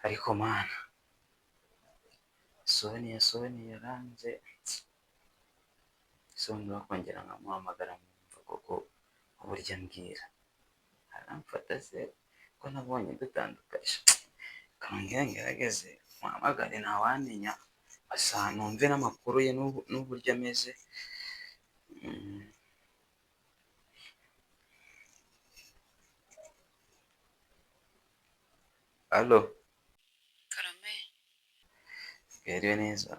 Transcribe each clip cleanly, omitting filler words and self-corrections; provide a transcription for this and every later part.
Ariko Mana, Sonia, Sonia yaranze. Sonia wakongera nkamuhamagara nkumva koko uburyo ambwira. Aramfata se ko nabonye dutandukanye? Reka nongere ngerageze muhamagare, ntawamenya, gusa numve n'amakuru ye n'uburyo ameze. Alo, Karame. Mwiriwe neza?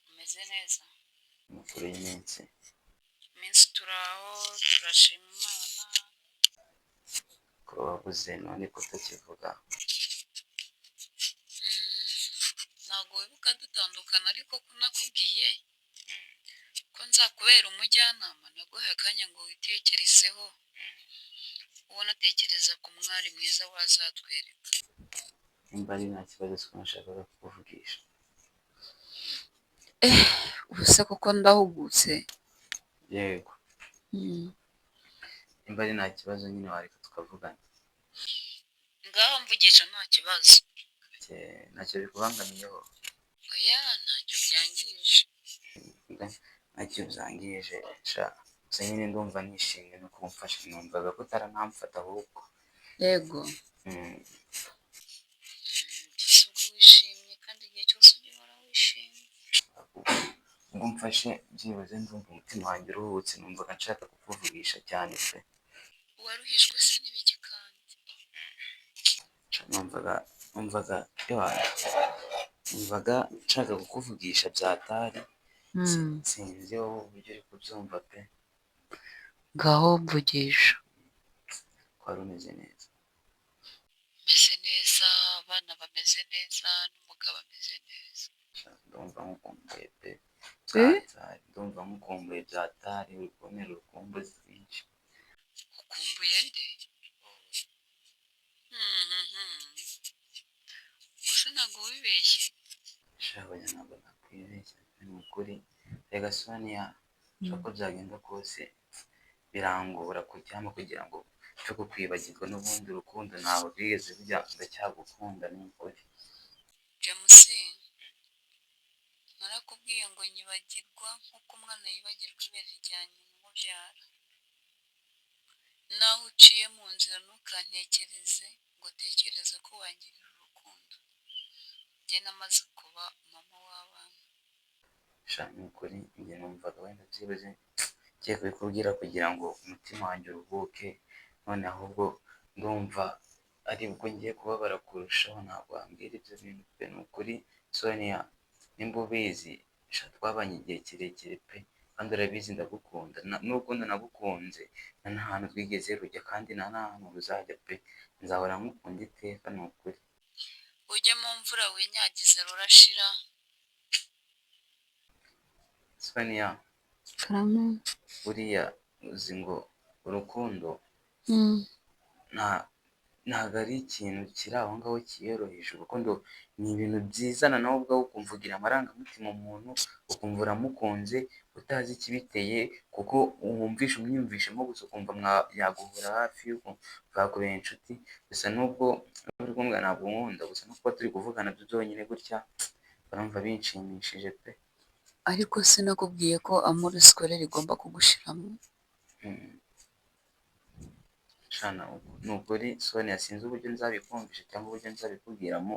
Umeze neza? Amakuru y'iminsi? Iminsi turaho, turashima Imana. Ko wabuze none ko utakivuga? Ntabwo wibuka dutandukana, ariko ko nakubwiye ko nzakubera umujyanama, naguhaye akanya ngo witekerezeho, ubona atekereza ku mwari mwiza wazatwereka. Nimba ari nta kibazo, siko nashakaga kukuvugisha. Ubu se koko ndahugutse? Yego. Nimba ari nta kibazo nyine wareka tukavugana. Ngaho mvugisha, nta kibazo. Ntacyo bikubangamiyeho? Oya, ntacyo byangije. Ntacyo byangije sha, gusa nyine ndumva nishimye no kumfasha, numvaga ko utaranamfata ahubwo. Yego. Gusa ubwo wishimye, kandi igihe cyose ujya uhora wishimye. Ubwo mfashe byibuze ndumva umutima wanjye uruhutse, numvaga nshaka kukuvugisha cyane pe. Waruhijwe se n'ibiki kandi? Numvaga ewana, numvaga nshaka kukuvugisha byatari. Sinzi wowe uburyo uri kubyumva pe. Ngaho mvugisha. Ko wari umeze neza? Meze neza, abana bameze neza, n'umugabo ameze neza. Sha, ndumva nkukumbuye pe byatari, ndumva nkukumbuye byatari, uri kuntera urukumbuzi rwinshi. Ukumbuye nde? Gusa ntabwo wibeshye? Sha oya, ntabwo nakwibeshya, ni ukuri. Rega Sonia, uko byagenda kose birangora kuryama kugira ngo cyo kukwibagirwa, n'ubundi urukundo ntabwo rwigeze rujya, ndacyagukunda ni ukuri. James, narakubwiye ngo nyibagirwa nk'uko umwana yibagirwa ibere rya nyina umubyara. Naho uciye mu nzira ntukantekereze ngo utekereze ko wangirira urukundo. Njye namaze kuba mama w'abana. Sha ni ukuri, njye numvaga wenda byibuze ngiye kubikubwira kugira ngo umutima wanjye uruhuke, none ahubwo ndumva aribwo ngiye kubabara kurushaho. Ntabwo wambwira ibyo bintu pe, ni ukuri Sonia, nimba ubizi sha, twabanye igihe kirekire pe, kandi urabizi ndagukunda, n'urukundo nagukunze nta n'ahantu rwigeze rujya kandi nta n'ahantu ruzajya pe, nzahora ngukunda iteka ni ukuri. Ujye mu mvura winyagize rurashira. Sonia. Karame. Buriya uzi ngo urukundo ntabwo ari ikintu kiri aho ngaho cyiyoroheje. Urukundo ni ibintu byizana nawe ubwawe, ukumva ugira amarangamutima umuntu, ukumva uramukunze utazi ikibiteye, kuko wumvishe umwiyumvishemo gusa, ukumva yaguhora hafi, ukumva yakubera inshuti gusa. Nubwo uri kumbwira ntabwo unkunda, gusa no kuba turi kuvugana byo byonyine gutya urumva binshimishije pe. Ariko sinakubwiye ko amour scolaire igomba kugushiramo? Sha ni ukuri Sonia, sinzi uburyo nzabikumvisha cyangwa uburyo nzabikubwiramo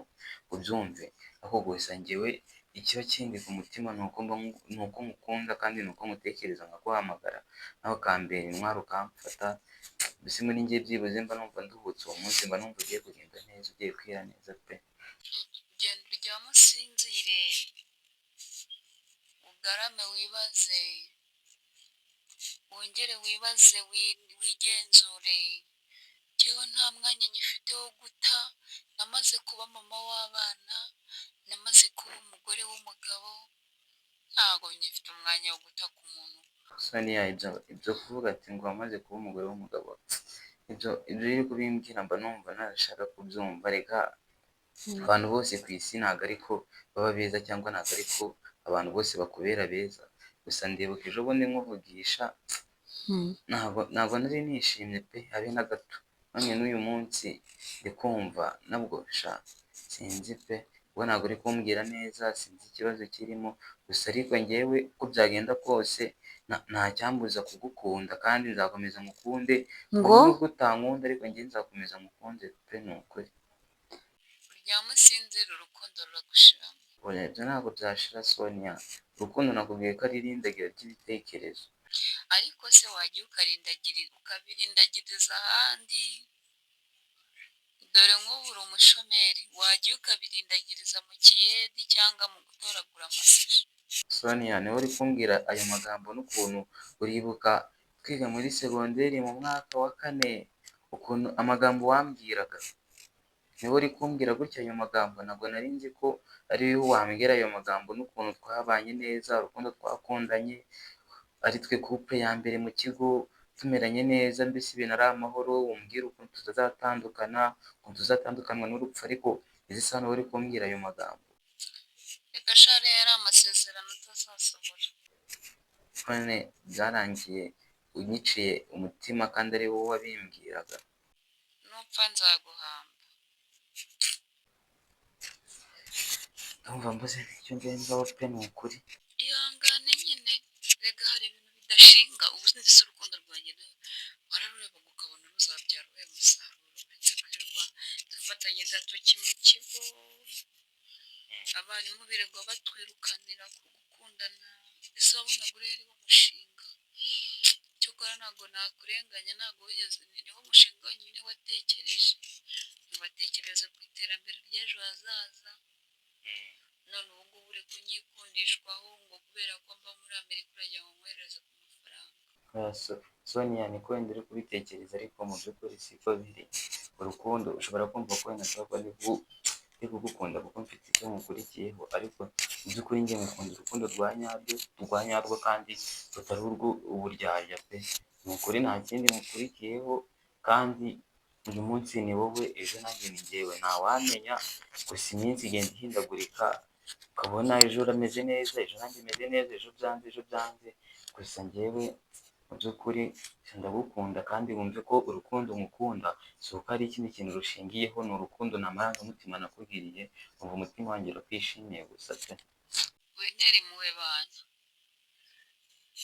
ubyumve, ariko gusa njyewe ikiba kindi ku mutima ni uko ni uko ngukunda kandi ni uko nkutekereza nkaguhamagara, nawe ukambera intwari ukamfata. Mbese muri njye byibuze mba numva nduhutse uwo munsi, mba numva ugiye kugenda neza, ugiye kwira neza pe. Genda uryame usinzire, ugarame wibaze, wongere wibaze, wigenzure. Njyewe nta mwanya ngifite wo guta, namaze kuba mama w'abana, namaze kuba umugore w'umugabo, ntabwo ngifite umwanya wo guta ku muntu. Sonia, ibyo kuvuga ati ngo wamaze kuba umugore w'umugabo, ibyo uri kubimbwira mba numva ntashaka kubyumva. Reka, abantu bose ku isi ntabwo ariko baba beza, cyangwa ntabwo ariko abantu bose bakubera beza. Gusa ndibuka ejo bundi nkuvugisha, ntabwo nari nishimye pe, habe na gato. None n'uyu munsi ndi kumva nabwo sha. Sinzi pe, ubwo ntabwo uri kumbwira neza, sinzi ikibazo kirimo, gusa ariko njyewe uko byagenda kose nta cyambuza kugukunda kandi nzakomeza ngukunde, Ngo nubwo utankunda ariko njye nzakomeza ngukunde pe, ni ukuri. Uryame usinzire urukundo ruragushiramo. Oya, ibyo ntabwo byashira Sonia, urukundo nakubwiye ko ari irindagira ry'ibitekerezo. Ariko se wajya ukabirindagiriza ahandi, dore nk'ubu uri umushomeri, wajya ukabirindagiriza mu kiyedi cyangwa mu gutoragura amasashe. Sonia, niwe uri kumbwira ayo magambo n'ukuntu uribuka twiga muri segonderi mu mwaka wa kane, ukuntu amagambo wambwiraga, niwe uri kumbwira gutya ayo magambo, ntabwo nari nzi ko ari wowe wambwira ayo magambo n'ukuntu twabanye neza, urukundo twakundanye, ari twe couple ya mbere mu kigo, tumeranye neza, mbese ibintu ari amahoro, umbwira ukuntu tutazatandukana, ukuntu tuzatandukanwa n'urupfu, ariko izi saha niwe uri kumbwira ayo magambo. Reka sha ariya yari amasezerano utazasohora. None byarangiye unyiciye umutima kandi ari wowe wabimbwiraga. Nupfa nzaguhamba. Ndumva mbuze n'icyo ndenzaho pe, ni ukuri. Ihangane nyine, rega hari ibintu bidashinga, ubu si urukundo rwanjye nawe wararurebaga ukabona ruzabyara uwuhe musaruro, uretse kwirirwa dufatanye agatoki mu kigo, abarimu birirwa batwirukanira ku gukundana, ese wabonaga uriya ari wo mushinga? Cyokora ntabwo nakurenganya, ntabwo wigeze, niwo mushinga wenyine watekereje, ntiwatekereza ku iterambere ry'ejo hazaza, none ubu ngubu uri kunyikundishwaho ngo kubera ko mba muri Amerika uragira ngo nkoherereze ku mafaranga. Sonia, niko wenda uri kubitekereza ariko mu by'ukuri siko biri. Urukundo ushobora kumva ko wenda nshobora kuba ndi kugukunda kuko mfite icyo nkukurikiyeho, ariko mu by'ukuri njye ngukunda urukundo rwa nyarwo, rwa nyarwo kandi rutari urw'uburyarya pe. Ni ukuri nta kindi nkukurikiyeho kandi uyu munsi ni wowe, ejo nanjye ni njyewe, ntawamenya, gusa iminsi igenda ihindagurika, ukabona ejo urameze neza, ejo nanjye meze neza, ejo byanze, ejo byanze, gusa njyewe mu by'ukuri ndagukunda kandi wumve ko urukundo ngukunda si uko hari ikindi kintu rushingiyeho, ni urukundo, ni amarangamutima nakugiriye, umva umutima wanjye urakwishimiye gusa pe. Wintera impuhwe bantu,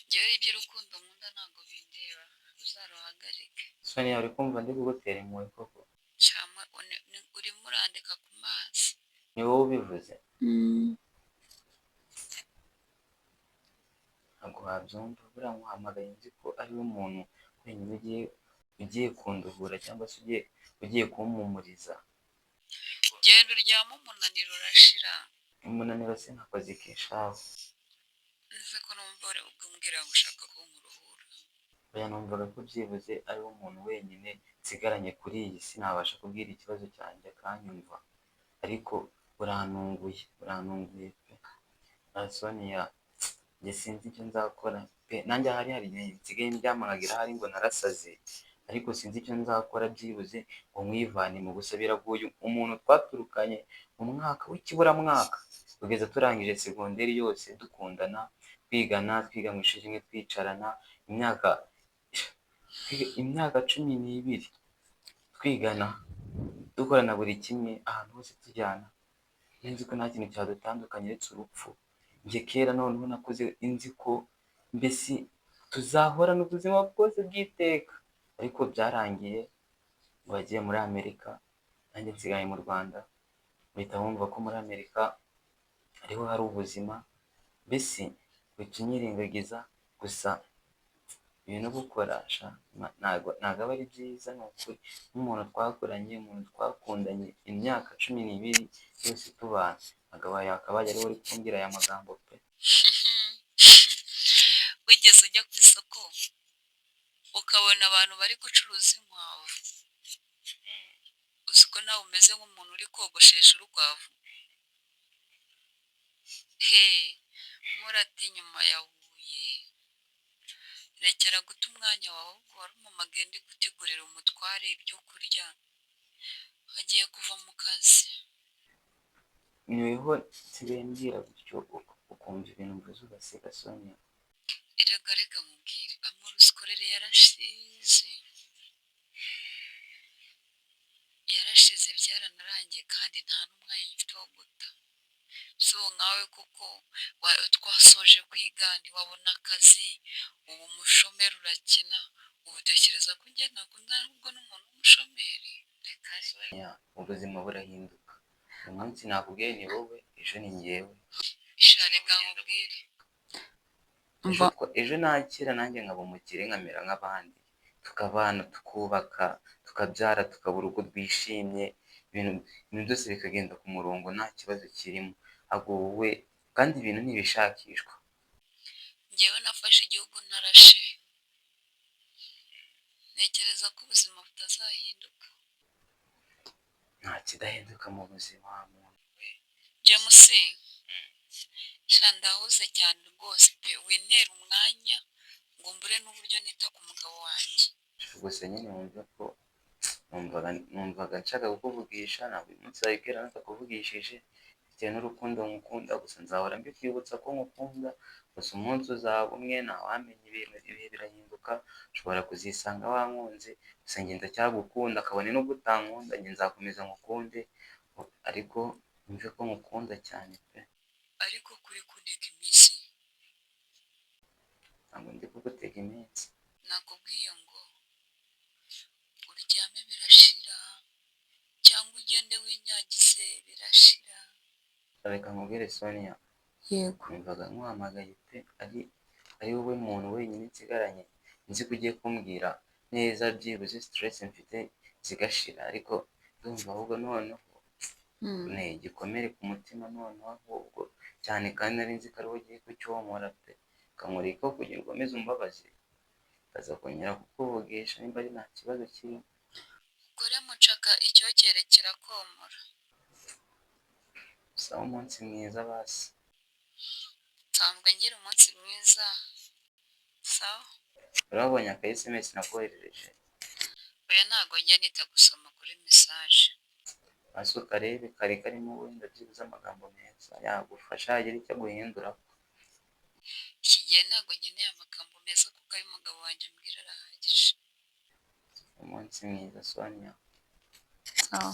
njyewe iby'urukundo nkunda ntabwo bindeba, uzaruhagarike. Sonia, uri kumva ndi kugutera impuhwe koko? Cyangwa urimo urandika ku mazi. Ni wowe ubivuze? Ntabwo wabyumva, buriya nkuhamagaye nzi ko ari we muntu wenyine ugiye kunduhura cyangwa se ugiye kumpumuriza. Genda uryame umunaniro urashira. Umunaniro se nakoze iki shahu? Ese ko numva uri kumbwira ngo ushaka kunkuruhura? Oya, numvaga ko byibuze ari we muntu wenyine nsigaranye kuri iyi si nabasha kubwira ikibazo cyanjye akanyumva, ariko urantunguye, urantunguye pe. Sonia, njye sinzi icyo nzakora pe, nanjye ahari hari igihe nsigaye ndyama nkagira ahari ngo narasaze, ariko sinzi icyo nzakora byibuze ngo nkwivanemo, gusa biragoye umuntu twaturukanye mu mwaka w'ikiburamwaka kugeza turangije segonderi yose dukundana, twigana, twiga mu ishuri rimwe, twicarana, imyaka 12 twigana, dukorana buri kimwe, ahantu hose tujyana, nzi ko nta kintu cyadutandukanya uretse urupfu. Njye kera noneho nakuze nzi ko mbese tuzahorana ubuzima bwose bw'iteka, ariko byarangiye wagiye muri Amerika nanjye nsigaye mu Rwanda, uhita wumva ko muri Amerika ariho hari ubuzima, mbese uhita unyirengagiza, gusa ibintu gukora ntabwo aba ari byiza, ni ukuri nk'umuntu twakoranye, umuntu twakundanye imyaka 12 yose tubana, ntabwo yakabaye ariwe uri kumbwira aya magambo pe. Wigeze ujya ku isoko ukabona abantu bari gucuruza inkwavu, uzi ko nawe umeze nk'umuntu uri kogoshesha urukwavu? He, murata inyuma ya Huye, rekera guta umwanya wawe ahubwo warumpamagaye ndi gutegurira umutware ibyo kurya, agiye kuva mu kazi. Niweho nsigaye mbwira gutyo ukumva ibintu mvuze ugaseka Sonia. Erega reka nkubwire, amorusikorere yarashize, yarashize. Narize byaranarangiye kandi nta n'umwanya mfite wo guta. Si ubu nkawe kuko twasoje kwiga ntiwabona akazi, ubu umushomeri urakena, ubu utekereza ko njye nakundana ahubwo n'umuntu w'umushomeri? Reka reka. Ubuzima burahinduka, uyu munsi nakubwiye ni wowe, ejo ni njyewe. Sha reka nkubwire. Ejo nakira nanjye nkaba umukire nkamera nk'abandi, tukabana, tukubaka, tukabyara, tukaba urugo rwishimye, ibintu byose bikagenda ku murongo nta kibazo kirimo, ahubwo wowe kandi ibintu ntibishakishwa. Njyewe nafashe igihugu ntarashe, ntekereza ko ubuzima butazahinduka. Nta kidahinduka mu buzima muntu we. James, sha ndahuze cyane rwose pe, wintera umwanya ngo mbure n'uburyo nita ku mugabo wanjye. Gusa nyine wumve ko numvaga nshaka kukuvugisha, ntabwo uyu munsi wabibwira ntakuvugishije, bitewe n'urukundo nkukunda, gusa nzahora mbikwibutsa ko nkukunda, gusa umunsi uzaba umwe ntawamenya ibintu, ibihe birahinduka, ushobora kuzisanga wankunze, gusa njye ndacyagukunda, kabone n'ubwo utankunda njye nzakomeza nkukunde, ariko wumve ko nkukunda cyane pe. Ariko kuri kuntega iminsi. Ntabwo ndi kugutega iminsi. Nakubwiye ngo uryame birashira, cyangwa ugende winyagize birashira. Reka nkubwire Sonia, Yego. numvaga nkuhamagaye pe, ari wowe muntu wenyine nsigaranye, nzi ko ugiye kumbwira neza byibuze stress mfite zigashira, ariko ndumva ahubwo noneho ni igikomere ku mutima noneho ahubwo cyane, kandi nari nzi ko ari wowe ugiye kucyomora pe, ukankorera ko kugira ngo ukomeze umbabaze, ndaza kongera kukuvugisha nimba ari nta kibazo kirimo. Ukore mucaka icyokere kirakomora. Sawa, umunsi mwiza basi. Nsanzwe ngira umunsi mwiza. Sawa. Urabonye aka SMS nakoherereje? Oya ntago njya nita gusoma kuri message. Basi ukarebe kari karimo wenda byibuze amagambo meza yagufasha yagira icyo aguhinduraho. Iki gihe ntago nkeneye amagambo meza kuko ayo umugabo wanjye ambwira arahagije. Umunsi mwiza Sonia. Sawa.